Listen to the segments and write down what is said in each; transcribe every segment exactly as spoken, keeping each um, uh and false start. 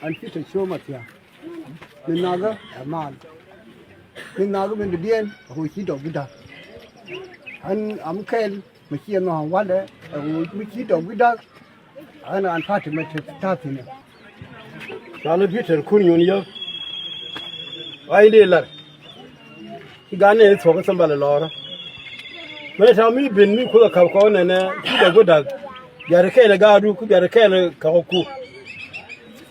An Peter Cuɔ̱ɔ̱m Athia̱a̱ŋ. Min nhɔakä ɛ Mal. Min nhɔakä min dɔ̱diɛn ɛ ɣöö ci dɔk wi̱cdäk. An am kɛl mi ciɛ nhɔaak walɛ ɛ ɣöö mi ci dɔk wi̱cdäk. An an party mɛ te ta̱a̱ thi̱n ɛ. Ca lɛ Peter Kun Nyuɔn Yä. Ɣa̱c dee lar. Ci gan ni thuɔ̱k kä thämbal lɔɔrä. Mëë ta̱a̱ mi ben mi kuoth ɛ ka̱p kɔn nɛnɛ ci dɔk wi̱cdäk. Biatkɛ kɛɛl ɛ gaatdu ku biatkɛ kɛɛl ɛ ka̱k ɛ ku.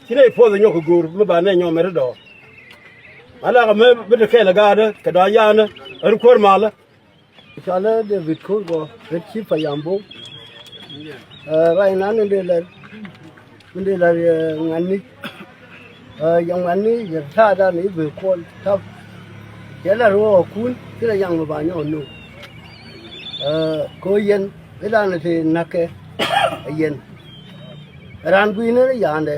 Ci nɛy puɔth ɛ nyɔk kɛ go̱o̱r mi ba nɛy nyɔk mɛt ɛ dɔɔr. Malakɛ mɛ bi te kɛɛl ɛ gaatdä kɛ dɔ̱a̱n ya̱a̱nä ɛ ri kuäär malä. Cɔalɛ David Ko̱r Gɔɔr, red chief pa Yambo. Ɛ, ruac nan in dee lɛr, in dee lɛr, ɛ, ŋuani. Ɛ, yɛ ŋuani, yɛ ta̱a̱ dan i̱ bee kuɔl tap. Cɛ lɛr wä kun, ci lɛ yaŋ mi ba nyɔk nu. Ɛ, ko yɛn, i̱ dan te na̱kɛ, ɛ yɛn. Raan gui̱n in i̱ ya̱a̱ndɛ.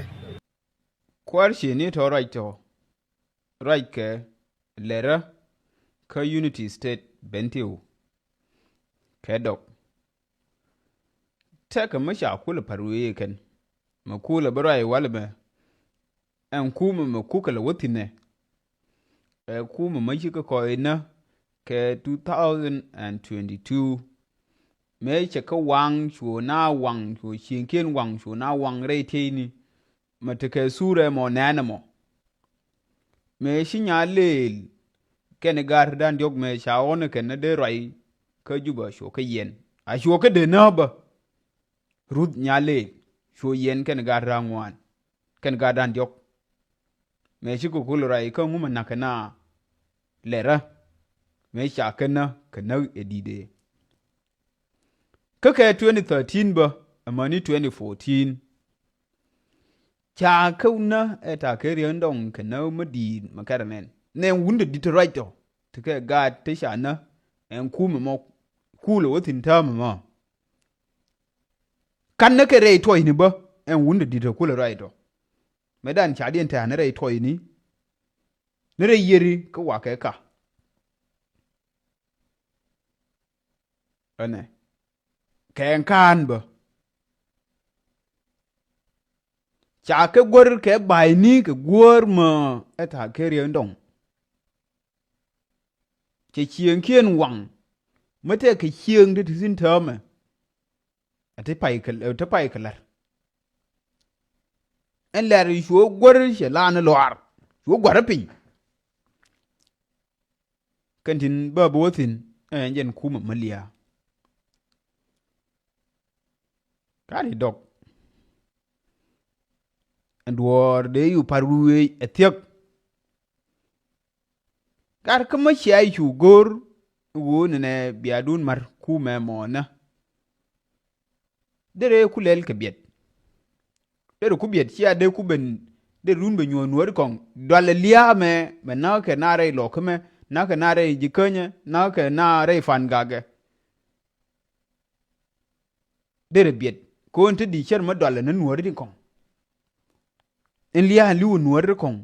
Kuäär ci ni tɔ̱ ruac tɔ̱. Ruackɛ lɛrä kä Unity State Bentiu. Kɛ dɔk tɛkɛ mi ca kulɛ pa̱r wi̱i̱ kɛn. Mi kulɛ bi ruac walɛ mɛ. Ɛn kumɛ mi kukɛ lɛ wä thi̱nɛ. Ɛ kumɛ mi cikɛ kɔc nä kɛ two thousand and twenty-two. Mëë cɛ kä waŋ cu na waŋ cu cieŋkiɛn waŋ cu na waŋ rɛy tieyni. Mɛ tekɛ thurɛ mɔ nɛnɛ mɔ. Mëë ci Nyaleel kɛn gaat dan diɔ̱k mëë ca ɣɔn kɛn ni dee ruac kä Jubɛ cu kä yɛn. A cu kä dee nääpä. Ruth Nyaleel cu yɛn kɛn gaat dan ŋuan. Kɛn gaat dan diɔ̱k. Mëë ci kɛ kul ruac kä ŋumɛ na̱k kɛ na lɛrä. Mëë ca kɛ nä kɛ näk ɛ di̱t ëë. Kä kɛ twenty thirteen bä, amäni twenty fourteen. Ca kä wä nä ɛ ta̱a̱ kɛ riäŋ dɔŋ kɛ nä mä di̱i̱t mä kɛrɛ nɛn. Nɛ wundä di̱t ruac tɔ. Ti kɛ gaat ti ca nä ɛn kumɛ mɔ. Kulɛ wä thi̱n täämɛ mɔ. Kan nä kɛ rɛy tuɔcni bä ɛn wundä di̱t ɛ kulɛ ruac tɔ. Mɛ dan ca diɛn tɛ̈ɛ̈n rɛy tuɔcni. Ni rɛy yiëri kä wakɛ ka. Ɛnɛ kɛ ɛn kaan bä. Ca kɛ guär kɛ ba̱a̱cni kɛ guäär mä ɛ tha̱a̱ kɛ riɛn dɔ̱ŋ. Cɛ cieŋkiɛn waŋ mä tɛk kɛ cieŋ ti ti thi̱n täämɛ. Ɛ ti pay kɛ, ɛ ti pay kɛ lär. Ɛn lɛr cuɛ guär cɛ la ni lɔaar cuɛ gua̱rä piny. Kɛn tin bä bi wä thi̱n ɛn jɛn kumɛ mä lia̱a̱. Ka ri dɔk ɛn duɔ̱ɔ̱r dee yu par wi̱i̱ ɛ thiäk. Gat kä mä cia cu go̱o̱r ɣöö nɛnɛ biadun mar kumɛ mɔnä. Derɛ ku lɛl kɛ biɛt. Derɛ ku biɛt cia dee ku ben derɛ run ben nyuɔ̱ɔ̱n nuɔ̱ɔ̱ri kɔŋ dualɛ lia̱a̱ mɛ mɛ na̱k kɛ na rɛy lɔk kä mɛ na̱k kɛ na rɛy ji̱ känyɛ na̱k kɛ na rɛy fan gakɛ. Derɛ biɛt ko̱n te di cär mä dualɛ ni nuɔ̱ɔ̱ri ti kɔŋ. In lia̱a̱ in li̱w nuɔ̱ɔ̱ri ti kɔŋ.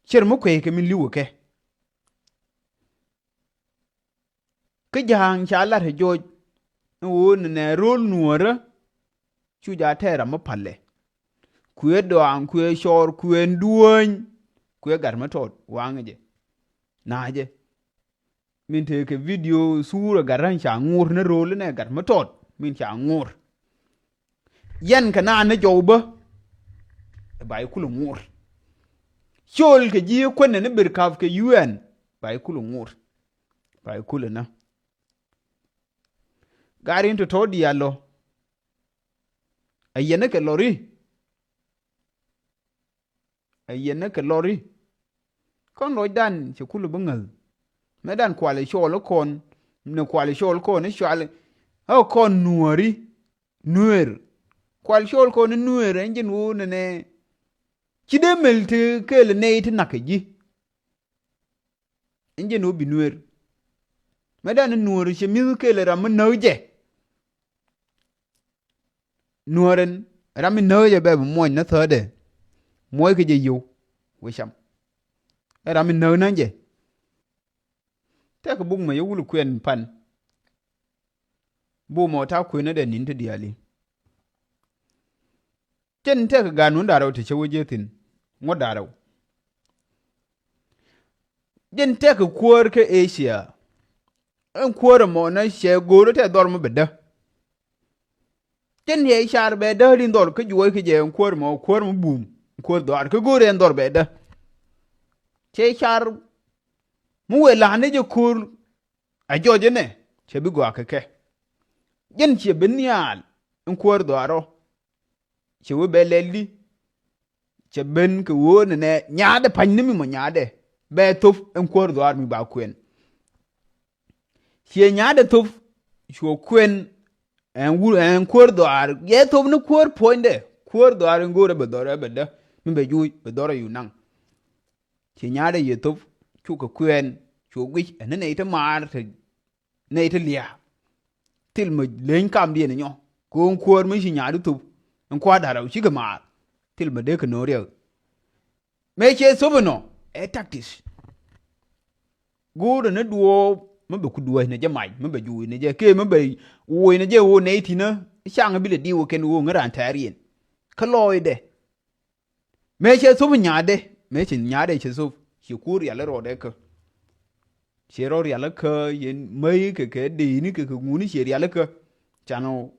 Cär mä kueckɛ min li̱wä kɛ. Kä ja̱a̱ŋ ca lat ɛ joc in ɣöö nɛnɛ ro̱l nuɔ̱ɔ̱rä. Cu ja̱ tɛɛr ram mi palɛ kuëë dɔaaŋ kuëë cɔɔr kuëë duäny. Kuëë gat mi tɔɔt waŋ jɛ na̱a̱ jɛ. Min tëëkɛ video thurɛ gat ran ca ŋuur ni ro̱l inɛ gat mi tɔɔt min ca ŋuur. Yɛn kɛ naan ni jɔw bä. Ba i̱ kulɛ ŋuur. Col kɛ ji̱ kuänɛ ni bir ka̱p kɛ U N ba i̱ kulɛ ŋuur. Ba i̱ kulɛ nä. Garin tɔ̱tɔ̱ diaal lɔ. Ɛ yɛn ni kɛ lɔri. Ɛ yɛn ni kɛ lɔri. Kɔn lɔcdan cɛ kulɛ bi ŋäth. Mɛ dan kual i̱ cɔɔl i̱ kɔn ni kual i̱ cɔɔl kɔn i̱ cual i̱ ɛ kɔn nuääri. Nueer. Kual cɔɔl kɔn i̱ nueer ɛn jɛn ɣöö nɛnɛ. Ci dee mel ti keel nɛy ti nak kɛ ji̱. Ɛn jɛn ɣöö bi nueer. Mɛ dan i̱ nueer cɛ mi̱th keel ram mi näk jɛ. Nuäärän ram mi nääk jɛ bɛ bi muɔc ni thädɛ. Muɔc kɛ jɛ yio̱w wee cam. Ɛ ram mi nääk nä jɛ. Tɛk buk mɛ yɛ wul kuɛn pan. Buk mɔ ta̱a̱ kuënä dɛ ni̱n ti diaali. Jɛn tɛk gan wun da̱rɛw ti cɛ wä jiɛ thin. Ŋuɔ̱t da̱rɛw. Jɛn tɛk kuäär kä Asia. Ɛn kuäär ɛmɔ nä cɛ go̱o̱r tɛ dhɔr mi bɛ dä. Cɛ niɛ car bɛ dä ri dhɔr kä juɔc kä jɛ ɛn kuäär ɛmɔ, kuäär mi bum, kuäär dhɔaar kä go̱o̱r ɛn dhɔr bɛ dä. Cɛ car mi wëë la̱a̱n ni jɛ ko̱o̱r a jɔc ɛnɛ cɛ bi gɔaa kɛ kɛ. Jɛn ciɛ bi nhial ɛn kuäär dhɔaar ɔ. Cɛ wee bɛ lɛl di. Cɛ ben kɛ ɣöö nɛnɛ nyaatdɛ pa̱ny ni mi mɔ nyaatdɛ bɛ thop ɛn kuäär dhɔaar mi ba kuɛn. Ciɛ nyaatdɛ thop cuɔ kuɛn ɛn wur ɛn kuäär dhɔaar yɛ thop ni kuäär puɔ̱nydɛ kuäär dhɔaar in go̱o̱rɛ bɛ dhɔr ɛ bɛ dä mi bɛ juuc bɛ dhɔr ɛ yu naŋ. Ciɛ nyaatdɛ yɛ thop cukɛ kuɛn cuɔ guic ɛn ni nɛy ti maar ti nɛy ti lia̱a̱. Thil mi leny kamdiɛn inyɔ ko̱o̱ŋ kuäär mi ci nyaatdɛ thop in kua̱r da̱r ɛ cikɛ maar. Thil mi dee kɛ no̱o̱ŋ riɛk. Mëë cɛ thop inɔ ɛ tactics. Go̱o̱rɛ ni duɔ̱ɔ̱p mi bɛ ku duɔ̱ɔ̱c ni jɛ mac mi bɛ juuc ni jɛ kee mi bɛ wuɔc ni jɛ ɣöö nɛy ti̱nä. Caŋ bi lɛ diw kɛn ɣöö ŋä raan tɛ̈riɛn. Kä lɔɔcdɛ mëë cɛ thop nyaatdɛ mëë cɛ nyaatdɛ cɛ thop ci kuur rial rɔɔdɛ kä. Ciɛ rɔ rialikä yɛn mäi kɛ kɛ dee ni kɛ kɛ ŋuni ciɛ rialikä. Can ɔ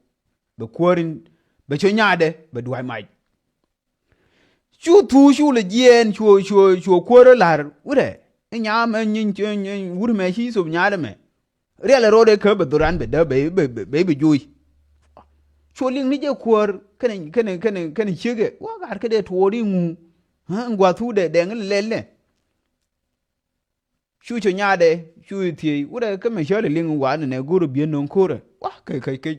bɛ kuäär in bɛ cɔ nyaadɛ bɛ dua̱a̱c mac. Cu thuu cu lɛ jiɛɛn cuɔ cuɔ cuɔ kuäär lar wurɛ. Inyam ɛn nyin wur mɛ ci thop nyaadɛ mɛ. Rial rɔɔdɛ kä bɛ dhoran bɛ dä bɛ bɛ bɛ bɛ joc. Cuɔ liŋ ni jɛ kuäär kɛnɛ kɛnɛ kɛnɛ kɛnɛ ciekɛ wa gat kä dee tuɔɔri ŋu. Ŋua̱thu dee dɛŋ lɛl nɛ. Cu cɔ nyaadɛ cu thiey wurɛ kä mɛ cäli liŋ wa nɛ nɛ go̱rɛ biɛ no̱o̱ŋ ko̱rɛ wa kɛ kɛ kɛ.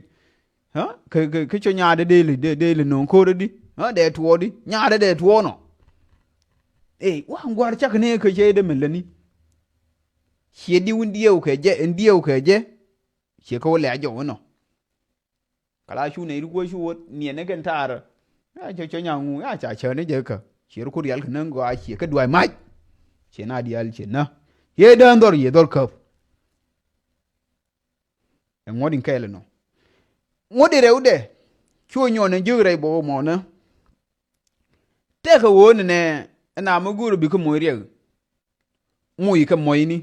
Kɛ kɛ kɛ cɔ nyaadɛ dee li dee li no̱o̱ŋ ko̱rɛ di. Dee tuɔɔk di nyaadɛ dee tuɔɔk nɔ. Ey wa ŋuar cak ni kɛ cɛ dee mɛ läni. Ciɛ di wun diɛw kɛ jɛ in diɛw kɛ jɛ. Ciɛ kä wä lɛ a jɔw inɔ. Kala cu nɛy ri kuɔ cu wä niɛn ni kɛn taarä. Ya cɛ cɛ nyaŋu ya ca cä ni jɛ kä ciɛ ri ku rial kä näŋ gɔaa ciɛ kä duay mac. Ciɛ na dial ciɛ na yee dään dhɔr yee dhɔr käp. Ɛ ŋuɔ̱t in kɛɛl inɔ ŋuɔ̱t in rɛwdɛ. Cu nyɔn in jiök rɛy bɔk mɔnä. Tɛkɛ ɣöö nɛnɛ ɛn a mi go̱o̱r bi kä moc riɛk. Moc kɛ mɔcni.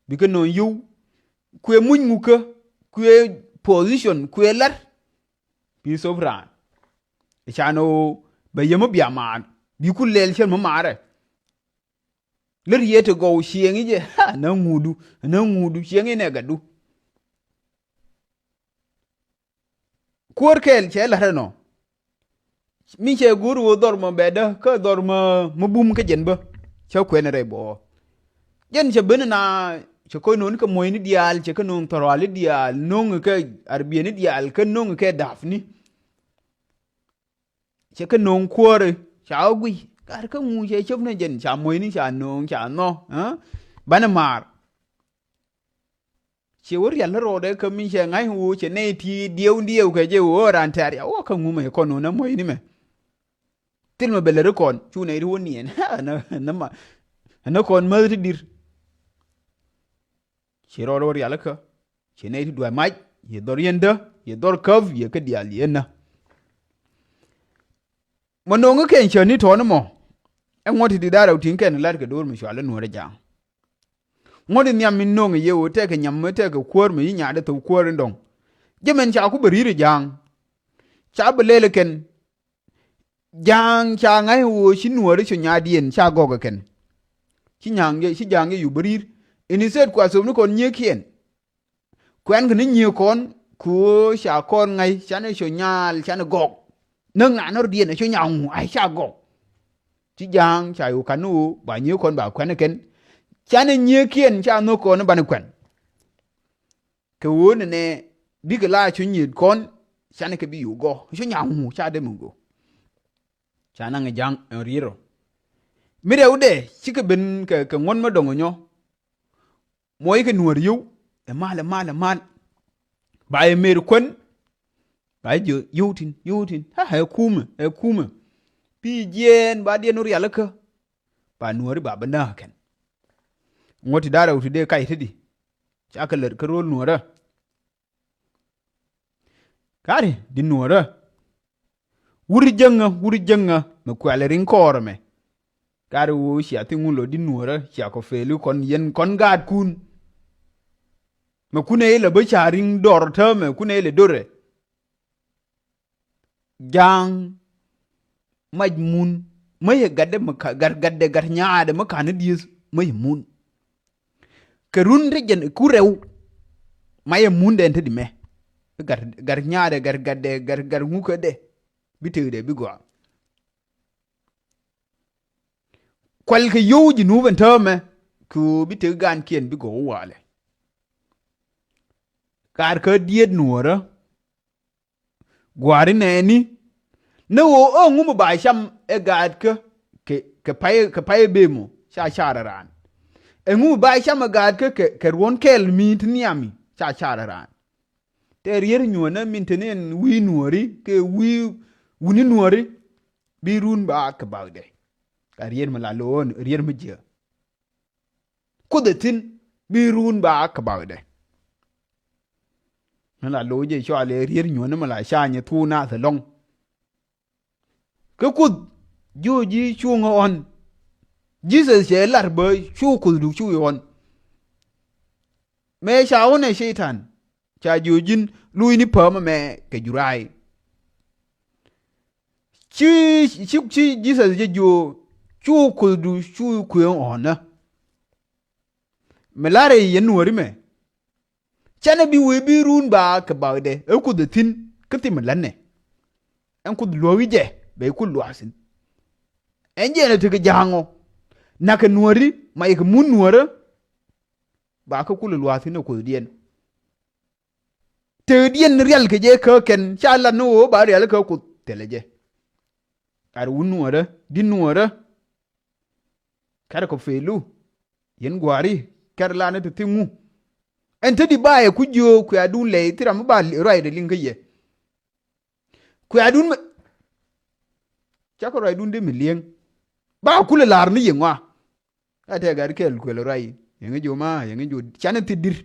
Bikɛ nööŋ yio̱w kuëë muc ŋukä kuëë position kuëë lar. Bi thop raan. Can ɣöö bɛ yɛ mi bia maar bi ku lɛl cär mi maarɛ. Lär yɛ ti gɔw cieŋ i̱ jɛ ha na ŋuudu na ŋuudu cieŋ i̱ nɛ gatdu. Kuäär kɛɛl cɛ la̱t ɛnɔ. Mi cɛ go̱o̱r ɣöö dhɔr mɔ bɛ dä kä dhɔr mɔ mi bum kä jɛn bä. Cä kuɛn rɛy bɔɔ jɛn cɛ ben na cɛ kä no̱o̱ŋ kɛ muɔ̱cni diaal cɛ kä no̱o̱ŋ thɔrɔali diaal no̱o̱ŋ kɛ arbieni diaal kä no̱o̱ŋ kɛ da̱a̱pni. Cɛ kä no̱o̱ŋ kuäärä ca wä guiy gat kä ŋu cɛ cop ni jɛn ca muɔ̱cni ca no̱o̱ŋ ca nhɔ. Banɛ maar. Ciɛ wä rial ni rɔɔdɛ kä mi cɛ ŋa̱c wu cɛ nɛy ti diɛw diɛw kɛ jɛ wu ran tɛ̈r ya wä kä ŋumɛ kɔn wä nä mɔcni mɛ. Thil mɛ bɛ lät kɔn cu nɛy ti wä niɛn. Nä kɔn mäth ti dir. Ciɛ rɔɔdɛ wä rial kä ciɛ nɛy ti dua̱c mac. Yɛ dhɔr yɛn dä yɛ dhɔr käp yɛ kä diaal yɛn nä. Mɔ no̱o̱ŋ kɛn cäni tɔ̱ɔ̱n mɔ. Ɛ ŋuɔ̱t ti di da̱rɛ wä ti̱n kɛn lat kɛ do̱r mi cual i̱ nuɔ̱ɔ̱rɛ ja̱a̱ŋ. Ŋuɔ̱t in nhiam min no̱o̱ŋ i̱ yɛ ɣöö tɛkɛ nyam mi tɛkɛ kuäär mi yi nyaat i̱ thok kuäär in dɔ̱ŋ. Jɛ mɛn ca ku bɛ ri̱i̱r i̱ ja̱a̱ŋ. Ca bɛ lɛl i̱ kɛn. Ja̱a̱ŋ ca ŋa̱c i̱ ɣöö ci nuɔ̱ɔ̱ri cu nyaatdiɛn ca gɔk i̱ kɛn. Ci nya̱a̱ŋ jɛ ci ja̱a̱ŋ jɛ yu bä ri̱i̱r. Ini thɛt kua thopni kɔn nyiëëkiɛn. Kuɛn kɛ ni nyiëë kɔn ku ɣöö ca kɔn ŋa̱c canɛ cu nyaal canɛ gɔk. Näk na nɔr diɛn ɛ cu nyaŋ ŋu a ca gɔk. Ci ja̱a̱ŋ ca yu ka̱n ni ɣöö ba nyiëë kɔn ba kuɛn kɛn. Canɛ nyiëëkiɛn ca nhök kɔn i̱ banɛ kuɛn. Kɛ ɣöö nɛnɛ bikɛ la cu nyiet kɔn canɛ kɛ bi yu gɔk cu nyaŋ ŋu ca dee mi gɔk. Ca naŋ ja̱a̱ŋ ɛn riet rɔ. Mi rɛwdɛ cikɛ ben kɛ kɛ ŋuɔ̱t mi dɔ̱ŋ nyɔ. Muɔckɛ nuäär yio̱w ɛ mal ɛ mal ɛ mal. Ba yɛ mer kuän. Ba yɛ jiök yio̱w tin yio̱w tin ha ɛ kumɛ ɛ kumɛ. Bi jiɛɛn ba diɛn wä rialikä. Ba nuääri ba bi nääk kɛn. Ŋuɔ̱t ti da̱rɛ wä ti dee kac ti di. Cakɛ lät kä ro̱l nuäärä. Kari di nuɔrä. Wur jäŋä, wur jäŋä, mɛ kuɛl riŋ kɔɔr ɛmɛ. Gat ɣöö cia thiŋ wun lɔ di nuɔrä, cia kɔ feel i̱ kɔn yɛn kɔn gaatkun. Mɛ kunɛ ilɛ bä ca riŋ dɔr täämɛ, kunɛ ilɛ dorɛ. Ja̱a̱ŋ mac mun, mä yɛ gatdɛ mä ka, gat, gatdɛ gat nyaadɛ mä ka̱n i̱ dieth mä yɛ mun. Kɛ run te jɛn ku rɛw, ma yɛ mun dɛn te di mɛ. Gat, gat nyaadɛ, gat, gatdɛ, gat, gat ŋukädɛ. Bi tëëkdɛ bi gɔaa. Kual kɛ yio̱w ji̱ nup ɛn täämɛ, kɛ ɣöö bi tëëk gaankiɛn bi gɔw walɛ. Kaar kä diet nuɔrä. Gua̱a̱ri nɛɛni. Ni ɣöö ɛ ŋu mi ba cam ɛ gaatkä kɛ, kɛ pay, kɛ pay ɛ bee mɔ ca car ɛ raan. Ɛ ŋu mi ba cam ɛ gaatkä kɛ, kɛ ruɔ̱n kɛl mi ti nhiami ca car ɛ raan. Tɛ rier nyuɔ̱nä min te ni ɛn wi̱i̱ nuɔ̱ɔ̱ri kɛ wi̱i̱ wuni nuɔ̱ɔ̱ri. Bi run ba kɛ bakdɛ. Ka rier mi la lo̱o̱n rier mi jiɛ. Kuoth ɛ thi̱n bi run ba kɛ bakdɛ. Ni la lo̱o̱ jɛ cɔal ɛ rier nyuɔ̱n ni mi la ca nyɛ thuu naath ɛlɔ̱ŋ. Kä Kuoth jiö ji̱ cuŋ ɣɔn. Jesus cɛ lar bä cu Kuothdu cu ɣɔn. Mëë ca ɣɔn ɛ Cɛytan ca jiö ji̱n luucni pääm ɛmɛ kɛ juray. Ci, ci, ci Jesus jɛ jiö cu Kuothdu cu kuëë ɣɔnä. Mi larɛ yɛn nuɔ̱ɔ̱ri mɛ. Canɛ bi wee bi run ba kɛ bakdɛ ɛ Kuoth ɛ thi̱n kä thim ɛ la̱tnɛ. Ɛn Kuoth luäk i̱ jɛ bɛ Kuoth lua̱a̱ thi̱n. Ɛn jɛn ɛ tekɛ ja̱a̱ŋ ɔ. Nakɛ nuɔ̱ɔ̱ri ma yɛ kɛ mun nuɔ̱ɔ̱rä. Ba kä Kuoth lua̱a̱ thi̱n ɛ Kuothdiɛn. Tëëkdiɛn rial kɛ jɛ kä kɛn ca lat ni ɣöö ba rial kä Kuoth thilɛ jɛ. Ar wun nuɔ̱ɔ̱rä di nuɔ̱ɔ̱rä. Kɛr kɔ felu yɛn gua̱a̱ri kɛr la ni ti thiŋu. Ɛn te di ba yɛ ku jiö kuɛ̈ɛ̈dun lɛy thil ram mi ba ruacdɛ liŋ kä yɛ. Kuɛ̈ɛ̈dun mi cakɔ ruacdun di mi li̱eŋ. Ba kulɛ la̱r ni yɛ ŋɔa. Ka tɛ gat kɛl kuɛl ruac yɛŋ jiö ma yɛŋ jiö canɛ thi dir.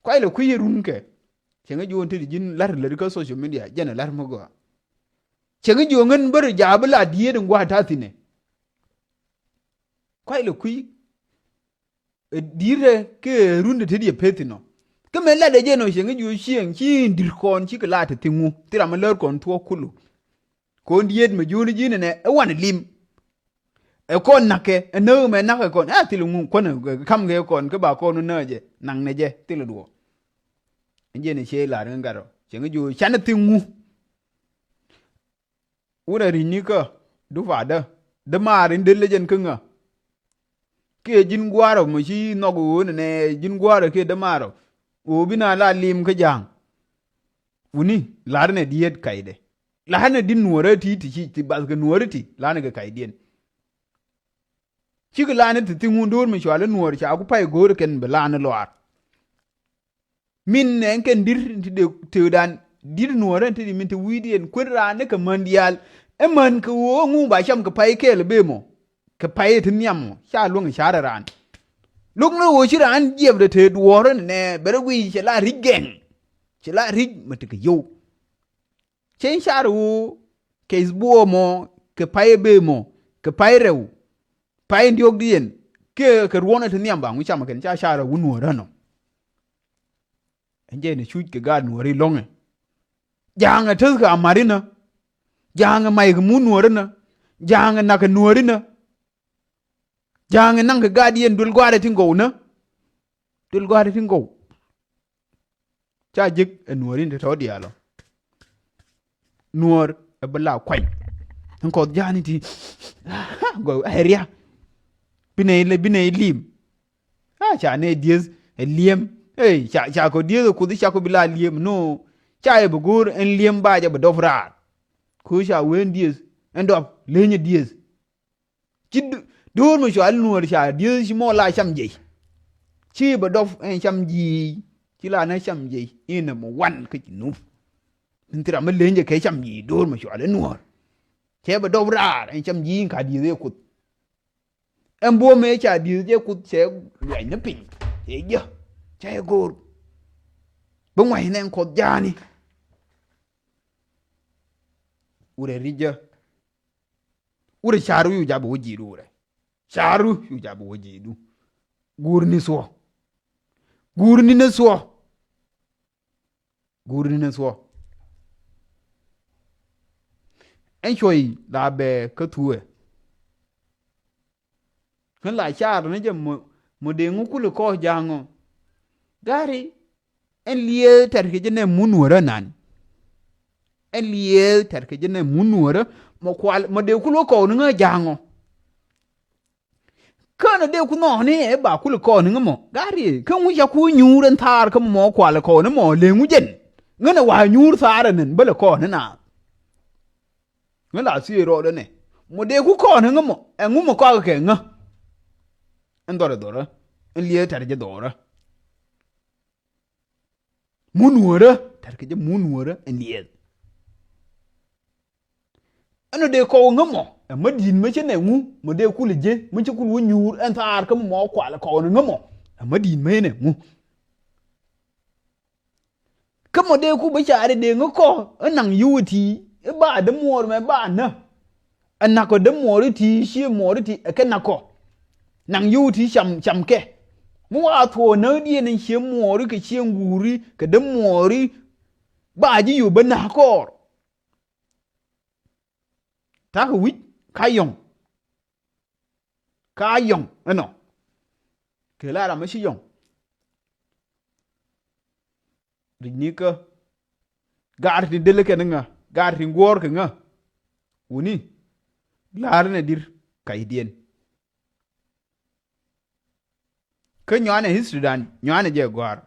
Kuay lɛ kui̱ yɛ run kɛ cɛŋ jiö ti di ji̱n la̱r lät kä social media jɛn ɛ la̱r mi gɔaa. Cɛŋ jiö ŋän bär ja̱a̱ bi la dieet in gua̱a̱ ta̱thi̱nɛ. Kuay lɛ kui̱. Ɛ di̱i̱tɛ kɛ rundɛ te diɛ peth inɔ. Kä mɛ latdɛ jɛ nɔ cɛ ŋäc jiö cieŋ ci in di̱t kɔn cikɛ la te thiŋu thil ram mi lär kɔn thuɔ̱k kulu. Kɔn dieet mɛ jiöni ji̱n ɛnɛ ɛ wanɛ lim. Ɛ kɔn na̱kɛ ɛ näk mɛ na̱kɛ kɔn ɛ thil ŋu kuänɛ kam kɛ kɔn kä ba kɔn wä näk jɛ naŋnɛ jɛ thil duɔ. Ɛn jɛ ni ciey lar ŋä gat ɔ cɛ ŋäc jiö canɛ thiŋu. Wunɛ ri̱cni kä dupaadä dämaar in del lä jɛn kä ŋä. Kiɛ ji̱n gua̱a̱rä mɔ ci nhɔk ɣöö nɛnɛ ji̱n gua̱a̱rä kiɛ dämaarä ɣöö bi na la lim kä ja̱a̱ŋ. Wuni la̱rnɛ diet kaydɛ la̱rnɛ di nuɔ̱ɔ̱rä ti ti ci ti bath kɛ nuɔ̱ɔ̱rä ti la̱rnɛ kɛ kaydiɛn. Cikɛ la̱rnɛ ti thiŋ wun do̱r mi cual i̱ nuɔ̱ɔ̱r ca ku pay go̱o̱r kɛn bi la̱rnɛ luaar. Min nɛ ɛn kɛn di̱t ti de tëëdan di̱t nuɔ̱ɔ̱rä ti di min te wi̱i̱diɛn kuet raan ni kɛ män diaal. Ɛ män kɛ ɣöö ŋu ba cam kɛ pay kɛɛl ɛ bee mɔ kɛ pay ɛ ti nhiam mɔ ca luäŋ ɛ ca̱rɛ raan. Lo̱k ni ɣöö ci raan jiɛpdɛ te duɔ̱ɔ̱rä nɛ bɛ rɛ wi̱i̱ cɛ la ri̱c gɛŋ. Cɛ la ri̱c mɛ tekɛ yio̱w. Cɛ in car ɣöö kɛ ithbuɔɔmɔ kɛ pay ɛ bee mɔ kɛ pay rɛw. Pay in diɔ̱ɔ̱kdiɛn kiɛ kɛ ruɔ̱n ɛ te nhiam ba ŋu cam ɛ kɛn ca car ɛ wun nuɔ̱ɔ̱rä nɔ. Ɛn jɛ ni cuc kɛ gaat nuɔ̱ɔ̱ri lɔ̱ŋɛ. Ja̱a̱ŋɛ täth kɛ amarinä. Ja̱a̱ŋɛ may kɛ mun nuɔ̱ɔ̱rinä. Ja̱a̱ŋɛ nak kɛ nuɔ̱ɔ̱rinä. Ja̱a̱ŋɛ naŋ kɛ gaat yɛn duel gua̱a̱rɛ tin gɔw nä. Duel gua̱a̱rɛ tin gɔw. Ca jek ɛ nuɔ̱ɔ̱rin te tɔ̱ diaal ɔ. Nuɔ̱ɔ̱r ɛ bi la kuany. Ɛn kɔth ja̱a̱ni ti gɔw ɛ ria̱. Bi nɛy, bi nɛy li̱em. A ca nɛy dieth ɛ li̱em. Ey ca, ca kɔ dieth ɛ kuoth ca kɔ bi la li̱em no. Ca yɛ bi go̱o̱r ɛn li̱em ba jɛ bi dɔp raar. Ko̱ ca wen dieth ɛn dɔp leny ɛ dieth. Ci d-, do̱r mi cual nuɔ̱ɔ̱r ca dieth ci mɔ la cam jey. Ci bɛ dɔp ɛn cam ji̱i̱. Ci la nɛ cam jey in nɛ mɔ wan kä ci nup. Min thira mi leny jɛ kɛ cam ji̱i̱ do̱r mi cual nuɔ̱ɔ̱r. Cɛ bɛ dɔp raar ɛn cam ji̱i̱ in ka dieth ɛ kuoth. Ɛn buɔ̱m mëë ca dieth jɛ kuoth cɛ luɛny ni piny cɛ jɛ cɛ go̱o̱r. Bi ŋuac nɛ ɛn kɔth ja̱a̱ni. Wurɛ ri̱c jɛ. Wurɛ ca̱ru yu ja̱ bi wä ji̱du wurɛ. Ca̱ru yu ja̱ bi wä ji̱du. Guurni thuɔ. Guurni ni thuɔ. Guurni ni thuɔ. Ɛn cuɔy la bɛ kä thuɛ. Kä la car ni jɛ mɔ, mɔ dee ŋu kulɛ kɔɔk ja̱a̱ŋɔ. Gari, ɛn liee tɛr kɛ jɛ nɛ mun wärä nan. Ɛn liee tɛr kɛ jɛ nɛ mun wärä, mɔ kual, mɔ dee kulɛ kɔɔk ni ŋä ja̱a̱ŋɔ. Kä nɔ dee ku nhɔɔni ɛ ba kulɛ kɔɔk ni ŋä mɔ. Gari, kä ŋu ca ku nyuur ɛn thaar kä mɔ kual kɔɔk ni mɔ, lëë ŋu jɛn. Ŋä nɛ wa nyuur thaar ɛn ɛn bä lɛ kɔɔk ni naath. Ŋä la thiee rɔɔdɛ nɛ. Mɔ dee ku kɔn ŋä mɔ. Ɛŋu mɔ kɔak kɛ ŋä. Ɛn dhɔrɛ dhɔrɛ. Ɛn liee tɛr jɛ dhɔrɛ. Mun wärä. Tɛr kɛ jɛ mun wärä. Ɛn liee. Ɛn ɔ dee kɔw ŋä mɔ. Ɛmɛ di̱i̱t mä cä nɛ ŋu. Mɔ dee kulɛ jɛ. Mä cä kul wä nyuur. Ɛn thaar kä mɔ mɔ kual kɔw ŋä mɔ. Ɛmɛ di̱i̱t mä cä nɛ ŋu. Kä mɔ dee ku bä caari dee ŋä kɔ ɛ naŋ yio̱w ɛ ti̱i̱ ɛ ba dämuɔɔr mɛ ba nä. Ɛ nak kɔ dämuɔɔr ɛ ti̱i̱ cie muɔɔr ɛ ti̱i̱ ɛ kɛ nak kɔ. Naŋ yio̱w ɛ ti̱i̱ cam cam kɛ. Mi wa thuɔɔ näk diɛn in cie muɔɔri kɛ cie ŋuuri kɛ dämuɔɔri. Ba ji̱ yio̱w bä na̱k kɔɔr. Ta̱kɛ wi̱c ka yɔ̱ŋ. Ka yɔ̱ŋ ɛnɔ. Kɛ la ram mi ci yɔ̱ŋ. Ri̱c ni kä. Gaat ti del kɛn ŋä. Gaat ti guɔ̱ɔ̱r kɛ ŋä. Wuni. La̱r nɛ dir kac diɛn. Kä nyuanɛ history dan nyuanɛ jɛ gɔ̱a̱r.